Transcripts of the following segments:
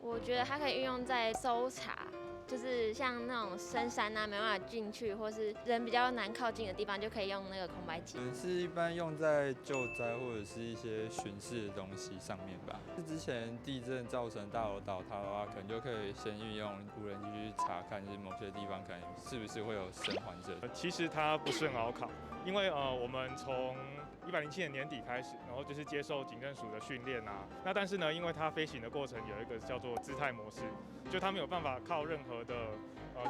我覺得它可以運用在搜查，就是像那種深山啊，沒辦法進去，或是人比較難靠近的地方，就可以用那個空白機。嗯，是一般用在救災或者是一些巡視的東西上面吧。之前地震造成大樓倒塌的話，可能就可以先運用無人機去查看，就是某些地方可能是不是會有生還者。其實它不是很好考，因為我們從107年年底開始，然後就是接受警政署的訓練啊。那但是呢，因為它飛行的過程有一個叫做姿態模式，就它沒有辦法靠任何的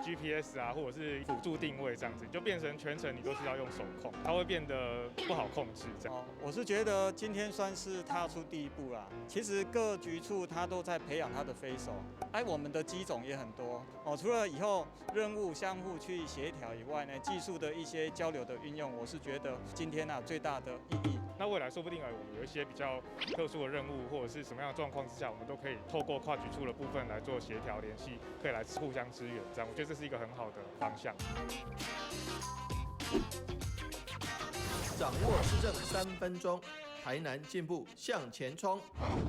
GPS 啊，或者是輔助定位這樣子，就變成全程你都是要用手控，它會變得不好控制這樣。哦，我是覺得今天算是踏出第一步啦。其實各局處他都在培養他的飛手，哎，我們的機種也很多哦。除了以後任務相互去協調以外呢，技術的一些交流的運用，我是覺得今天啊最大的意義。那未來說不定啊，我們有一些比較特殊的任務，或者是什麼樣的狀況之下，我們都可以透過跨局處的部分來做協調聯繫，可以來互相支援，這樣我覺得這是一個很好的方向。掌握市政3分鐘，台南進步向前衝。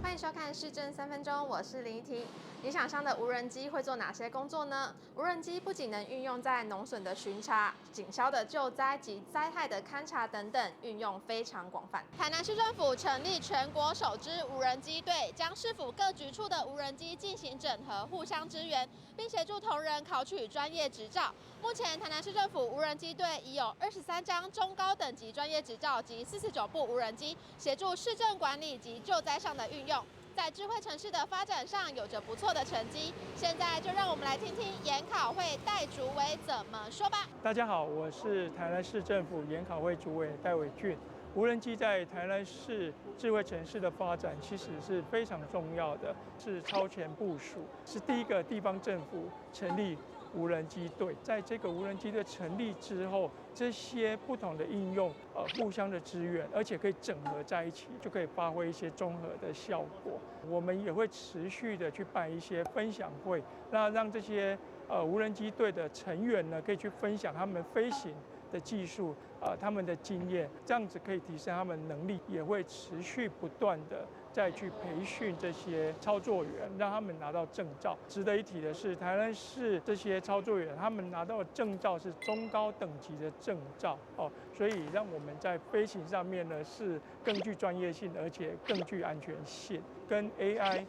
歡迎收看市政三分鐘，我是林怡婷。你想象的無人機會做哪些工作呢？無人機不僅能運用在農損的巡查、警消的救災及災害的勘查等等，運用非常廣泛。台南市政府成立全國首支無人機隊，將市府各局處的無人機進行整合，互相支援，並協助同仁考取專業執照。目前台南市政府無人機隊已有23張中高等級專業執照及49部無人機，協助市政管理及救災上的運用。在智慧城市的發展上有着不錯的成績。現在就讓我們來聽聽研考會戴主委怎麼說吧。大家好，我是台南市政府研考會主委戴偉俊。無人機在台南市智慧城市的發展其實是非常重要的，是超前部署，是第一個地方政府成立無人機隊。在這個無人機隊成立之後，這些不同的應用，互相的支援，而且可以整合在一起，就可以發揮一些綜合的效果。我們也會持續的去辦一些分享會，那讓這些無人機隊的成員呢，可以去分享他們飛行的技術，他們的經驗，這樣子可以提升他們能力，也會持續不斷的再去培訓這些操作員，讓他們拿到證照。值得一提的是，台南市這些操作員，他們拿到的證照是中高等級的證照哦，所以讓我們在飛行上面呢是更具專業性，而且更具安全性。跟 AI，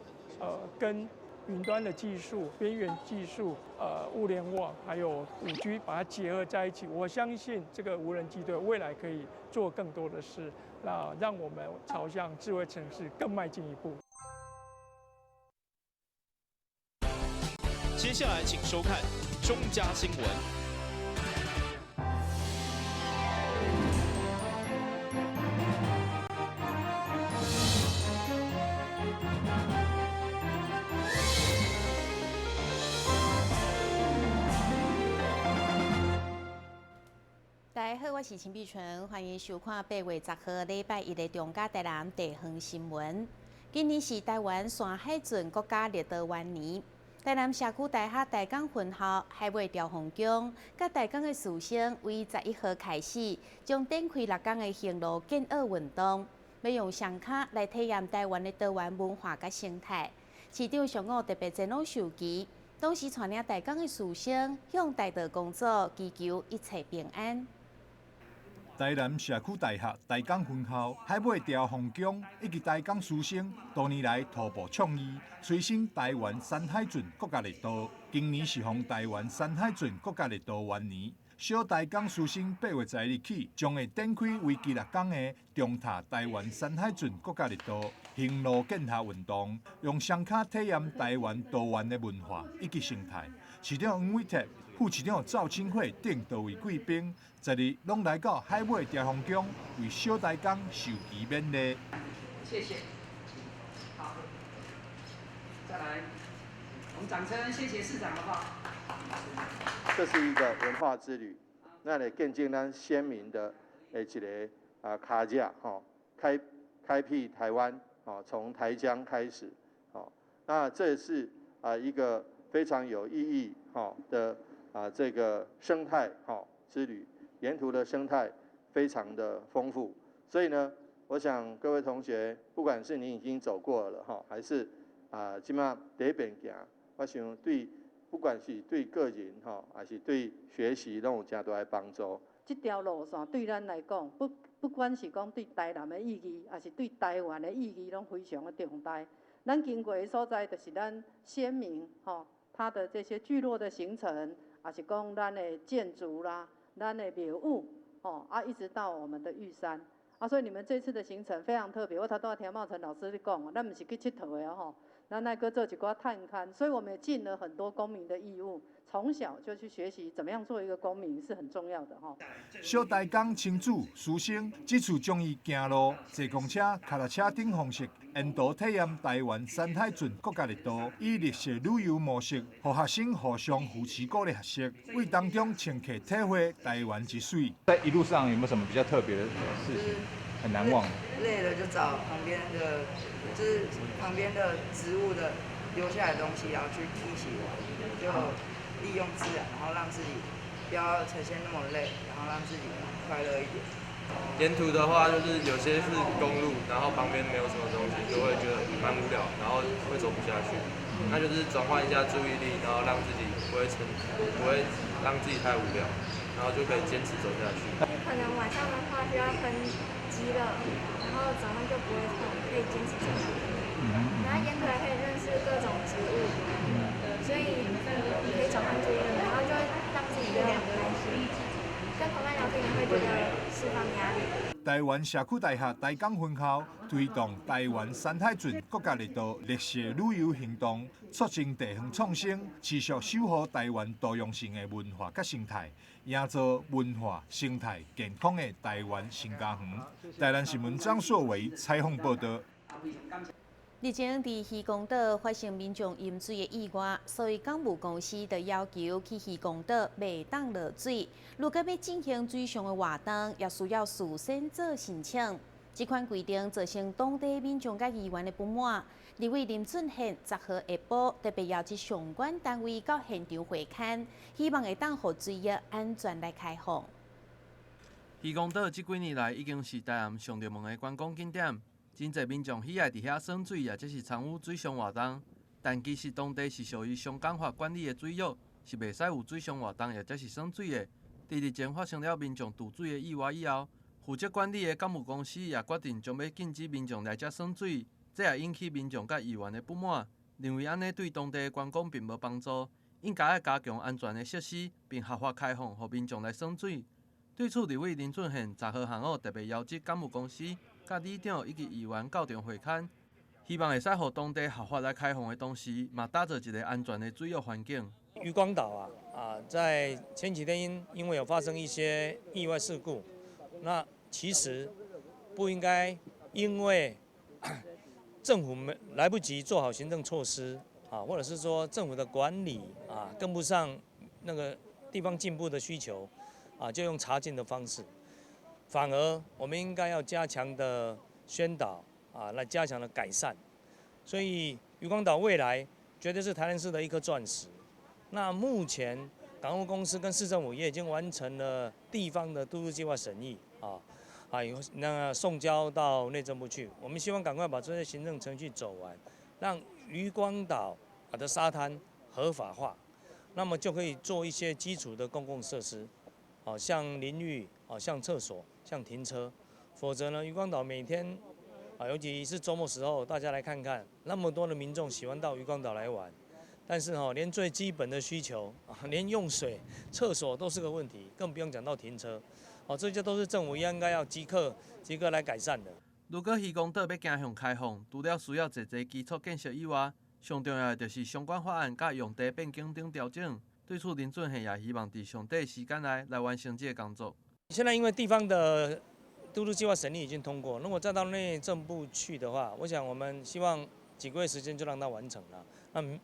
跟雲端的技術、邊緣技術、物聯網，還有5G，把它結合在一起，我相信這個無人機隊未來可以做更多的事，那讓我們朝向智慧城市更邁進一步。接下來請收看中嘉新聞。大家好，我是陳碧純，歡迎收看8月10號禮拜一的中嘉台南地方新聞。今年是台灣山海圳國家綠道元年，台南社區大學大港分校海尾朝鳳宮，佮大港的師生為11號開始，將展開6天的行路健學運動，欲用雙跤來體驗台灣的多元文化佮生態。市長上午特別前往授旗，同時帶領大港的師生向大道公祖祈求一切平安。台南社區大學大港分校海尾朝鳳宮以及大港師生多年來徒步倡議，催生台灣山海圳國家綠道。今年適逢台灣山海圳國家綠道元年，小大港師生8月11日起，將會展開為期6天的重踏台灣山海圳國家綠道行路健學運動，用雙跤體驗台灣多元的文化以及生態。市長黃偉哲、副市長趙清慧等多位貴賓，10日攏來到海尾朝鳳宮，為小大港授旗勉勵。謝謝。好，再來，我們掌聲，謝謝市長，好不好？這是一個文化之旅，咱來見證咱先民的一個啊跤跡吼，開闢台灣，哦，從台江開始，哦，那這是啊一個非常有意義吼的啊這個生態吼之旅，沿途的生態非常的豐富，所以呢，我想各位同學，不管是你已經走過了哈，還是啊，這馬佇彼邊行，我想對不管是對個人吼，還是對學習，攏有誠大的幫助。這條路線對咱來講，不管是講對台南的意義，抑是對台灣的意義，攏非常的重大。咱經過的所在，就是咱先民吼，他的這些聚落的形成，抑是講咱的建築啦，咱的廟宇，吼啊，一直到我們的玉山。啊，所以你們這次的行程非常特別。我頭拄仔聽茂成老師咧講，咱毋是去𨑨迌的吼，咱愛閣做一寡探勘，所以我們也盡了很多公民的義務。從小就去學習怎麼樣做一個公民是很重要的吼。小台江親子師生這次將以行路、坐公車、跤踏車等方式，沿途體驗台灣山海圳國家綠道，以綠色旅遊模式，予學生互相扶持鼓勵學習，為當中乘客體會台灣之水。在一路上有沒有什麼比較特別的事情，很難忘？累了就找旁邊的，就是旁邊的植物的留下來的東西，然後去一起玩，就利用自然，然後讓自己不要呈現那麼累，然後讓自己快樂一點。沿途的話，就是有些是公路，然後旁邊沒有什麼東西，就會覺得蠻無聊，然後會走不下去。那就是轉換一下注意力，然後讓自己不會成，不會讓自己太無聊，然後就可以堅持走下去。可能晚上的話需要噴肌肉，然後早上就不會痛，可以堅持走下去。然後沿途還可以認識各種植物，所以你可以轉換注意力，然後就會讓自己覺得很開心。跟同伴聊天也會覺得釋放壓力。台灣社區大學台江分校推動台灣山海圳國家綠道綠色旅遊行動，促進地方創生，持續守護台灣多樣性的文化佮生態，營造文化生態健康的台灣新家園。台南新聞張碩偉採訪報道。日前，佇漁光島發生民眾淹水的意外，所以港務公司就要求去漁光島袂當落水。如果欲進行水上的活動，也需要事先做申請。這款規定造成當地民眾佮議員的不滿。立委林俊憲10號下晡特別邀請相關單位到現場會勘，希望會當予水域安全來開放。漁光島這幾年來已經是台南上熱門的觀光景點。真濟民眾喜愛佇遐耍水，抑者是參與水上活動。但其實當地是屬於商港法管理的水域，是袂使有水上活動，抑者是耍水的。佇日前發生了民眾墮水的意外以後，負責管理的港務公司也決定將欲禁止民眾來遮耍水，這也引起民眾佮議員的不滿，認為按呢對當地的觀光並無幫助，應該愛加強安全的設施，並合法開放，予民眾來耍水。對此，立委林俊憲10號下午特別邀請港務公司、佮里長以及議員到場會勘，希望會使予當地合法來開放的同時，嘛打造一个安全的水域環境。漁光島啊，在前幾天因為有發生一些意外事故，那其實不應該因為政府沒來不及做好行政措施啊，或者是說政府的管理啊跟不上那個地方進步的需求啊，就用查禁的方式。反而我們應該要加強的宣導啊，來加強的改善。所以漁光島未來絕對是台南市的一顆鑽石。那目前港務公司跟市政府也已經完成了地方的都市計劃審議啊，那送交到內政部去。我們希望趕快把這些行政程序走完，讓漁光島的沙灘合法化，那麼就可以做一些基礎的公共設施，啊，像淋浴啊，像廁所。像停車，否則呢，漁光島每天啊，尤其是週末時候，大家來看看，那麼多的民眾喜歡到漁光島來玩，但是哈，連最基本的需求啊，連用水、廁所都是個問題，更不用講到停車，哦，這些都是政府應該要即刻、即刻來改善的。如果漁光島欲走向開放，除了需要濟濟基礎建設以外，上重要的就是相關法案佮用地變更等調整。對此，林俊憲也希望佇上短時間內來完成這个工作。現在因為地方的都市計劃審議已經通過，如果再到內政部去的話，我想我們希望幾個月時間就讓它完成了。那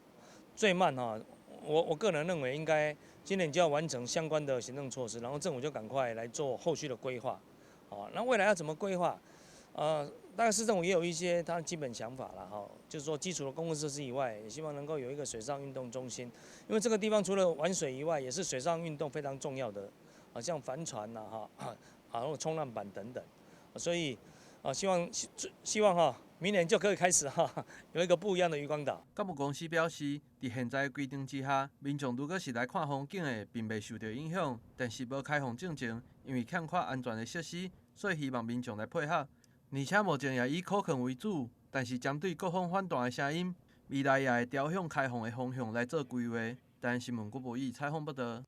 最慢哈，我個人認為應該今年就要完成相關的行政措施，然後政府就趕快來做後續的規劃。哦，那未來要怎麼規劃？大概市政府也有一些他的基本想法了哈，就是說基礎的公共設施以外，也希望能夠有一個水上運動中心，因為這個地方除了玩水以外，也是水上運動非常重要的。啊，像帆船呐，哈，啊，或衝浪板等等，所以，啊，希望希望哈，明年就可以開始哈，有一個不一樣的漁光島。幹部公司表示，佇現在規定之下，民眾如果是來看風景的，並袂受著影響。但是無開放進前，因為欠缺安全的設施，所以希望民眾來配合。而且目前也以可控為主，但是針對各方反彈的聲音，未來也會朝向開放的方向來做規劃。但新聞郭博義採訪報導。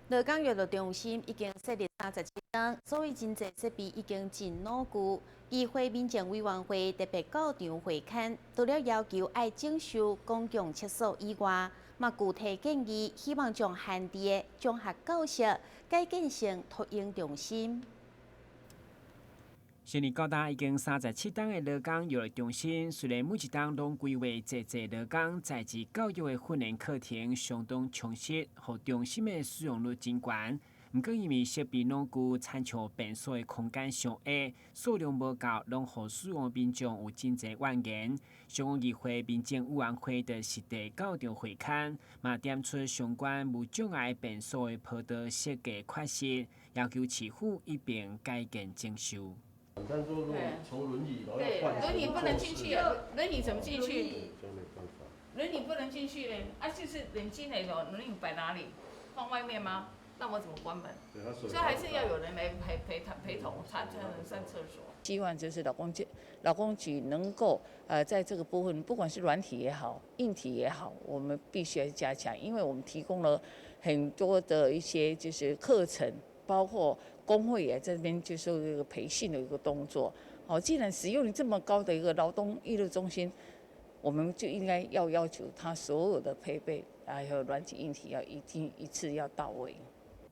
鹿港娛樂中心已經設立37冬，所以真濟設備已經真老舊。議會民政委員會特別到場會勘，除了要求愛整修公共廁所以外，嘛具體建議，希望將閒置的綜合教室改建成托嬰中心。成立到今已經37冬的鹿港育樂中心，雖然每一冬攏規劃濟濟鹿港在職教育的訓練課程相當充實，予中心的使用率真懸。毋過因為設備老舊，親像便所的空間傷狹，數量無夠，攏予使用民眾有真濟怨言。上議會民政委員會的實地到場會勘，嘛點出相關無障礙便所的坡道設計缺失，要求市府一併改建整修。但說如果從輪椅，然後對，輪椅不能進去，輪椅怎麼進去？輪椅不能進去嘞，啊，就是人進來了，輪椅擺哪裡？放外面嗎？那我怎麼關門？所以還是要有人來陪陪他陪同，他才能上廁所。希望就是勞工局能夠在這個部分，不管是軟體也好，硬體也好，我們必須要加強，因為我們提供了很多的一些就是課程，包括工會也在這邊就是一個培訓的一個動作。好，既然使用這麼高的一個勞動娛樂中心，我們就應該要要求他所有的配備，還有軟體、硬體要一定一次要到位。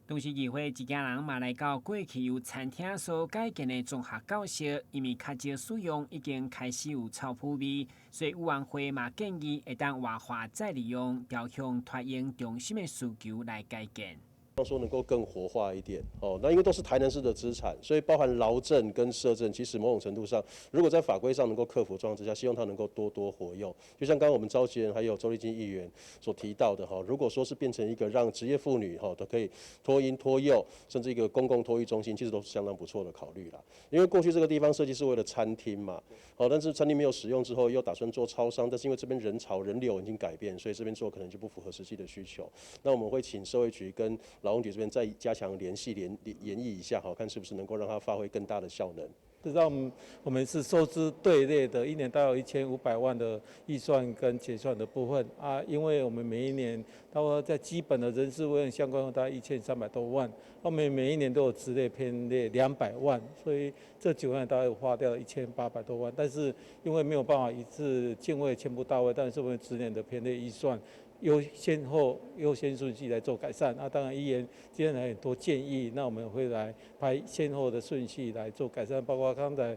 同時，議會一家人嘛來到過去由餐廳所改建的綜合教室，因為較少使用，已經開始有臭腐味，所以委員會嘛建議會當活化再利用，朝向托嬰中心的需求來改建。說能夠更活化一點哦，那因為都是台南市的資產，所以包含勞政跟社政，其實某種程度上，如果在法規上能夠克服狀況之下，希望它能夠多多活用。就像剛剛我們召集人還有周麗金議員所提到的哈，如果說是變成一個讓職業婦女哈都可以托嬰托幼，甚至一個公共托育中心，其實都是相當不錯的考慮啦。因為過去這個地方設計是為了餐廳嘛，好，但是餐廳沒有使用之後，又打算做超商，但是因為這邊人潮人流已經改變，所以這邊做可能就不符合實際的需求。那我們會請社會局跟勞工局這邊再加強聯繫聯研議一下，好，看是不是能夠讓它發揮更大的效能。實際上，我們是收支對列的，一年大概有1500萬的預算跟結算的部分啊。因為我們每一年，包括在基本的人事費用相關，大概1300多萬，我們每一年都有支列編列200萬，所以這9年大概花掉了1800多萬。但是因為沒有辦法一次經費全部到位，但是我們逐年的編列預算，優先後優先順序來做改善。那當然，議員今天來很多建議，那我們會來排先後的順序來做改善，包括剛才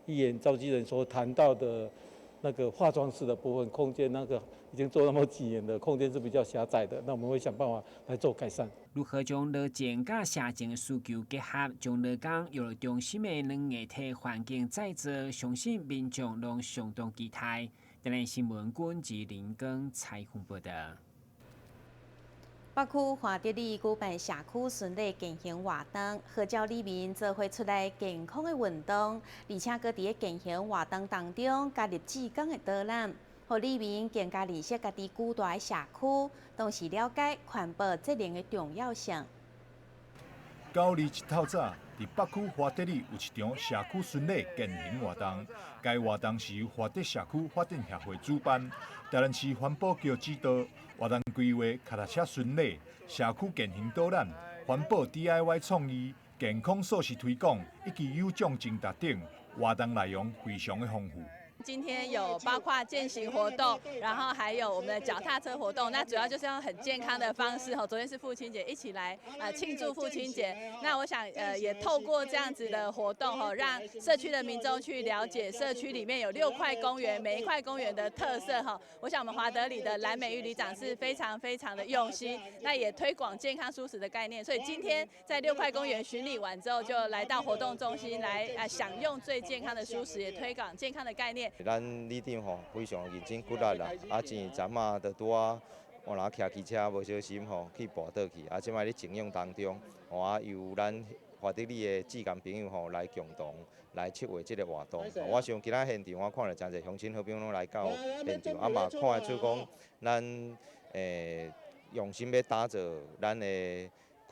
議員召集人所談到的那個化妝室的部分空間，那個已經做那麼幾年的空間是比較狹窄的，那我們會想辦法來做改善。如何將勞政佮社政的需求結合，將鹿港育樂中心的軟硬體環境再造，相信民眾攏相當期待。台南新聞君及林耕採訪報導。北區華德里舉辦社區巡禮健行活動，號召里民做伙出來健康的運動，而且閣佇咧健行活動當中加入志工的導覽，予里民更加認識家己居住的社區，同時了解環保節能的重要性。九二一透早，佇北區華德里有一場社區巡禮健行活動。該活動是由華德社區發展協會主辦，台南市環保局指導。活動規劃跤踏車巡禮、社區健行導覽、環保 DIY 創意、健康素食推廣以及有獎徵答等活動內容非常的豐富。今天有包括健行活動，然後還有我們的腳踏車活動。那主要就是用很健康的方式哈。昨天是父親節，一起來啊慶祝父親節。那我想也透過這樣子的活動哈，讓社區的民眾去了解社區裡面有六塊公園，每一塊公園的特色哈。我想我們華德里的藍美玉里長是非常非常的用心，那也推廣健康蔬食的概念。所以今天在六塊公園巡禮完之後，就來到活動中心來啊享用最健康的蔬食，也推廣健康的概念。咱里長吼非常認真骨力啦，啊前一陣仔就拄仔我若騎機車無小心吼去跋倒去，啊這擺咧靜養當中，吼啊由咱華德里的志工朋友吼來共同來策劃這個活動。我想今仔現場我看著誠濟鄉親好朋友攏來到現場，啊嘛看會出講咱用心欲打造咱的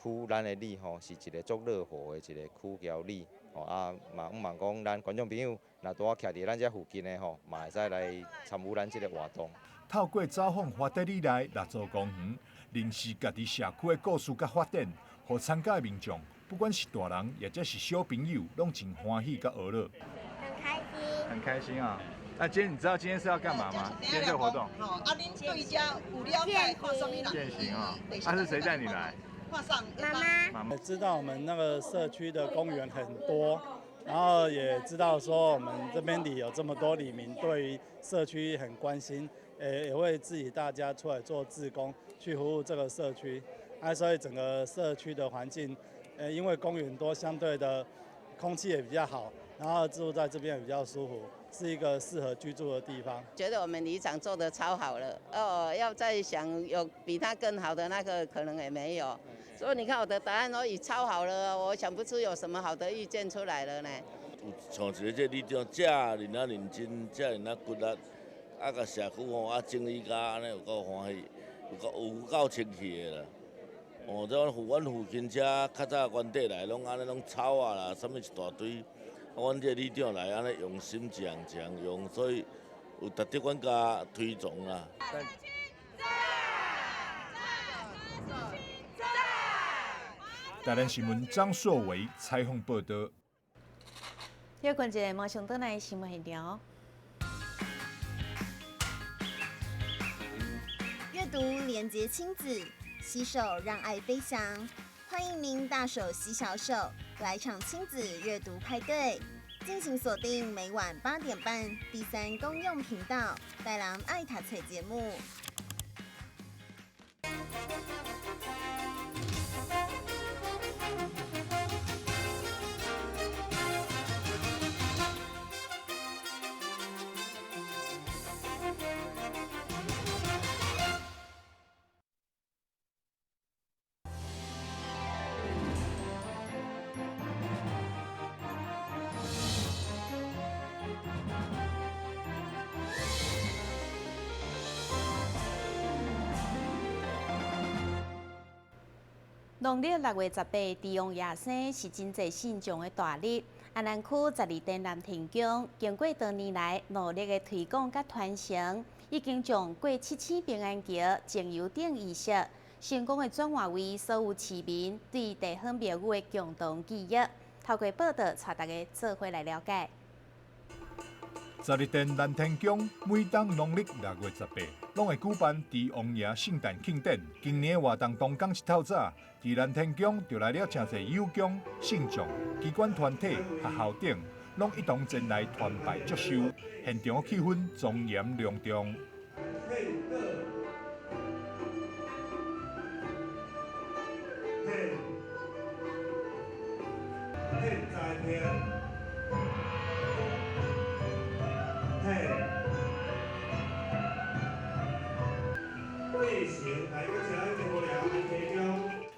區、咱的里吼，是一個足樂活的一個區僑里。吼啊嘛，向望講咱觀眾朋友若拄仔徛佇咱遮附近的吼，嘛會使來參與咱這個活動。透過走訪華德里內六座公園，認識家己社區的故事佮發展，予參加的民眾，不管是大人抑者是小朋友，攏真歡喜佮呵樂。很開心。很開心啊！那今天你知道今天是要幹嘛嗎？今天這個活動。啊，恁對遮有了解看啥物人？健行啊！啊，是誰帶你來？媽媽。知道我們那個社區的公園很多，然後也知道說我們這邊裡有這麼多里民對於社區很關心，也會自己大家出來做志工去服務這個社區。啊，所以整個社區的環境，因為公園多，相對的空氣也比較好，然後住在這邊也比較舒服，是一個適合居住的地方。覺得我們里長做得超好了，哦，要再想有比他更好的那個可能也沒有。所以你看我的答案都已超好了，我想不出有什麼好的意見出來了呢。有像一個這里長遮爾啊認真，遮爾啊骨力，啊共社區吼啊整理甲按呢有夠歡喜，有夠清氣的啦。哦，這阮父親遮較早原地來攏按呢攏草啊啦，啥物一大堆。啊，阮這里長來按呢用心一項一項用，所以有值得阮共推崇啦。台南新聞張碩維採訪報道。休睏一下，馬上轉來新聞現場。閱讀連結親子，攜手讓愛飛翔。歡迎您大手攜小手，來場親子閱讀派對。敬請鎖定每晚8點半第三公用頻道《帶人愛讀冊》節目。農曆6月18，帝王夜生是真濟信眾的大日。安南區12殿南天宮經過多年來努力的推廣佮傳承，已經將過七星平安橋精油頂儀式成功的轉化為所有市民對地方廟宇的共同記憶。透過報道，帶大家做伙來了解。12殿南天宮每當農曆6月18，攏會舉辦帝王爺聖誕慶典。今年活動當天一透早，佇南天宮就來了誠濟有宮、信眾、機關團體、學校等，攏一同前來團拜祝壽，現場氣氛莊嚴隆重。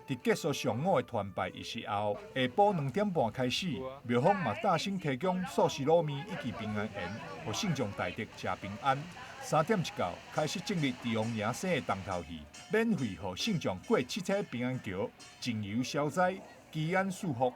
佇結束上午的團拜儀式後，下晡2點半開始，廟方嘛大聲提供素食滷麵以及平安鹽，予信眾大德食平安。3點一到，開始進入帝王爺生的重頭戲，免費予信眾過七彩平安橋，淨油消災，祈安賜福。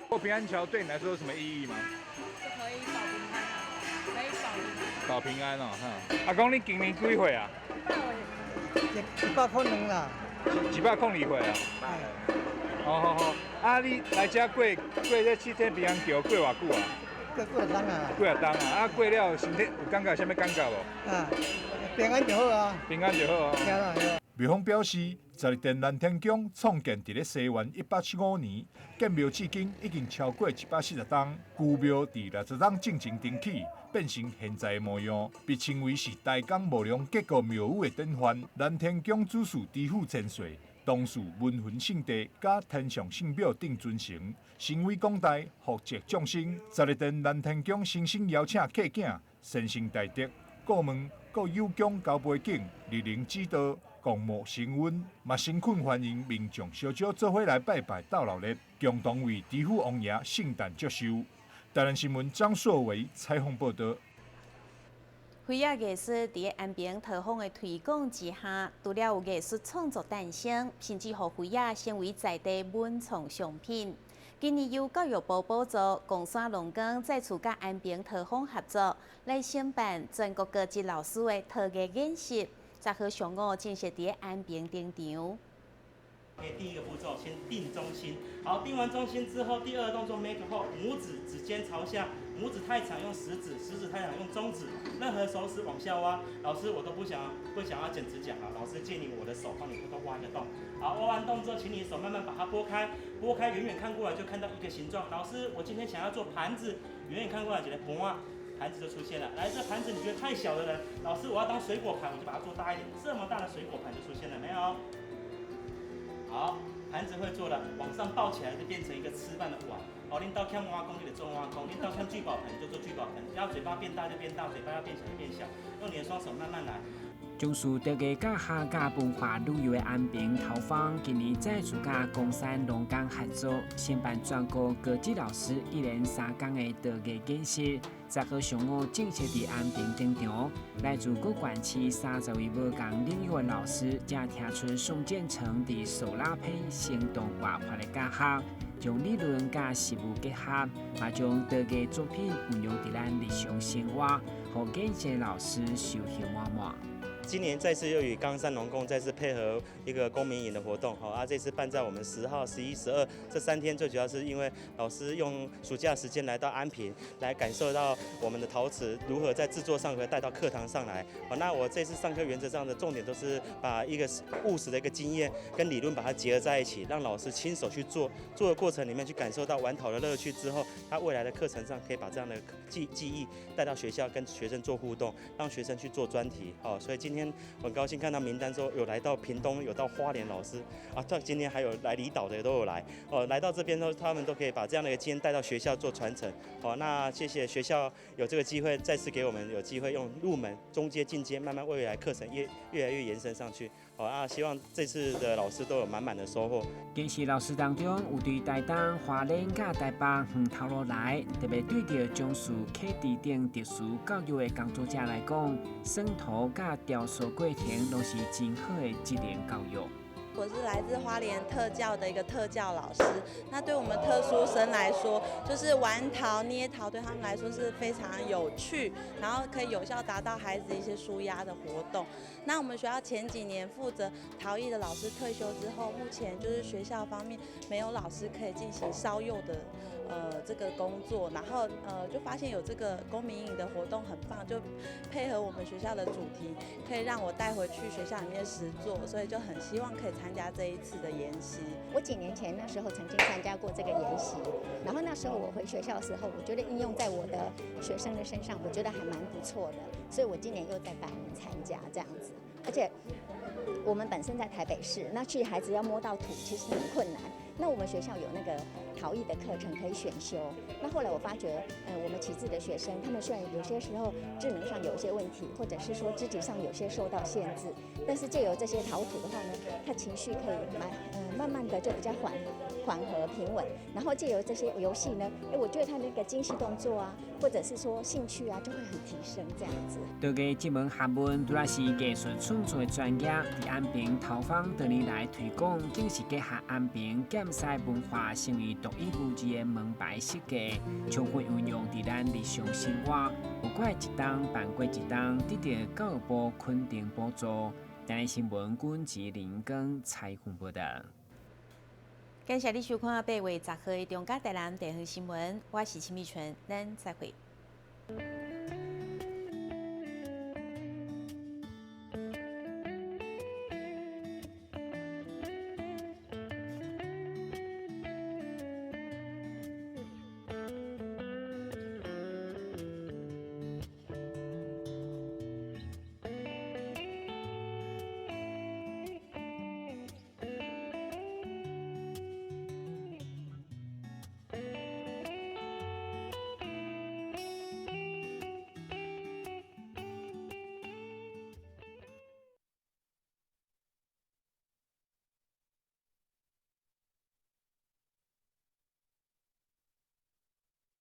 過平安橋對你來說有什麼意義嗎？就可以保平安啊，可以保平安。保平安哦，哈。阿公，你今年幾歲啊？102啦。102歲啊？好好好。啊，你來這過這7天平安橋過偌久啊？過幾若冬啊。幾若冬啊？啊，過了身體有感覺啥物感覺無？啊，平安就好啊。平安就好啊。對啦，對啦。廟方表示，十二殿南天宮創建佇咧西元175年，建廟至今已經超過140冬。舊廟佇60冬進前重起，變成現在的模樣，被稱為是台江無量結構廟宇的典範。南天宮主祀知府千歲，同祀文雲聖帝佮天上聖廟等尊神，神威廣大，福澤眾生。十二殿南天宮誠心邀請客囝，善成大德，顧問各有功交背景，蒞臨指導。共沐神恩，嘛誠懇歡迎民眾小少做伙來拜拜鬥鬧熱，共同為知府王爺聖誕祝壽。台南新聞張碩偉採訪報導。飛仔藝術佇安平陶坊的推廣之下，除了有藝術創作誕生，甚至予飛仔成為在地文創商品。今年由教育部補助，岡山農工再次佮安平陶坊合作，來承辦全國高職老師的陶藝研習。十號上午正式佇安平登場。第一個步驟，先定中心。好，定完中心之後，第二個動作 make hole，拇指指尖朝下，拇指太長用食指，食指太長用中指，任何手指往下挖。老師我都不想要剪指甲啊，老師借你我的手幫你偷偷挖一個洞。好，挖完洞之後，請你手慢慢把它撥開，撥開，遠遠看過來就看到一個形狀。老師，我今天想要做盤子，遠遠看過來覺得盤啊。盤子就出現了。來，這盤子你覺得太小了呢？老師，我要當水果盤，我就把它做大一點。這麼大的水果盤就出現了，沒有？好，盤子會做了，往上抱起來就變成一個吃飯的碗。哦，恁兜欠碗公，你就做碗公；恁兜欠聚寶盆，就做聚寶盆。要嘴巴變大就變大，嘴巴要變小就變小。用你的雙手慢慢來。從事陶藝佮客家文化旅遊的安平陶坊，今年再次佮岡山農工合作，承辦全國高職老師一連三工的陶藝研習。10號上午正式佇安平登場，來自各縣市30位無仝領域的老師，才聽出宋建成佇塑蠟片生動活潑的教學，將理論佮實務結合，嘛將陶藝作品運用佇咱日常生活，予研習老師收穫滿滿。今年再次又與岡山農工再次配合一個公民營的活動，好啊，這次辦在我們10號、11、12這3天，最主要是因為老師用暑假時間來到安平，來感受到我們的陶瓷如何在製作上可以帶到課堂上來。好，那我這次上課原則上的重點都是把一個務實的一個經驗跟理論把它結合在一起，讓老師親手去做，做的過程裡面去感受到玩陶的樂趣之後，他未來的課程上可以把這樣的記憶帶到學校跟學生做互動，讓學生去做專題。好，所以今天很高興看到名單之後，有來到屏東，有到花蓮老師啊，到今天還有來離島的都有來哦，來到這邊都他們都可以把這樣的一個經驗帶到學校做傳承。好，那謝謝學校有這個機會，再次給我們有機會用入門、中階、進階，慢慢未來課程越來越延伸上去。好啊，希望這次的老師都有滿滿的收穫。見習老師當中有對台東、花蓮佮台北遠頭路來，特別對著從事啟智等特殊教育的工作者來講，耍陶佮雕塑過程攏是真好的職能教育。我是來自花蓮特教的一個特教老師，那對我們特殊生來說，就是玩陶、捏陶，對他們來說是非常有趣，然後可以有效達到孩子一些舒壓的活動。那我們學校前幾年負責陶藝的老師退休之後，目前就是學校方面沒有老師可以進行燒釉的這個工作，然後就發現有這個公民營的活動很棒，就配合我們學校的主題，可以讓我帶回去學校裡面實做，所以就很希望可以參加這一次的研習。我幾年前那時候曾經參加過這個研習，然後那時候我回學校的時候，我覺得應用在我的學生的身上，我覺得還蠻不錯的，所以我今年又再報名參加這樣子。而且我們本身在台北市，那去孩子要摸到土其實很困難。那我們學校有那個陶藝的課程可以選修。那後來我發覺，我們啟智的學生，他們雖然有些時候智能上有一些問題，或者是說肢體上有些受到限制，但是借由這些陶土的話呢，他情緒可以慢慢的就比較緩和平穩。然後借由這些遊戲呢，我覺得他那個精細動作啊，或者是說興趣啊，就會很提升這樣子。陶藝這門學問，除了是藝術創作的專業，佇安平陶坊多年來推廣，更是結合安平劍獅文化，成為獨一無二的門牌設計，充分運用佇咱日常生活，有過一冬辦過一冬，得到教育部肯定補助。台南新聞軍吉林光採訪報導。感謝你收看8月10號的中嘉台南地方新聞，我是陳美純，咱再會。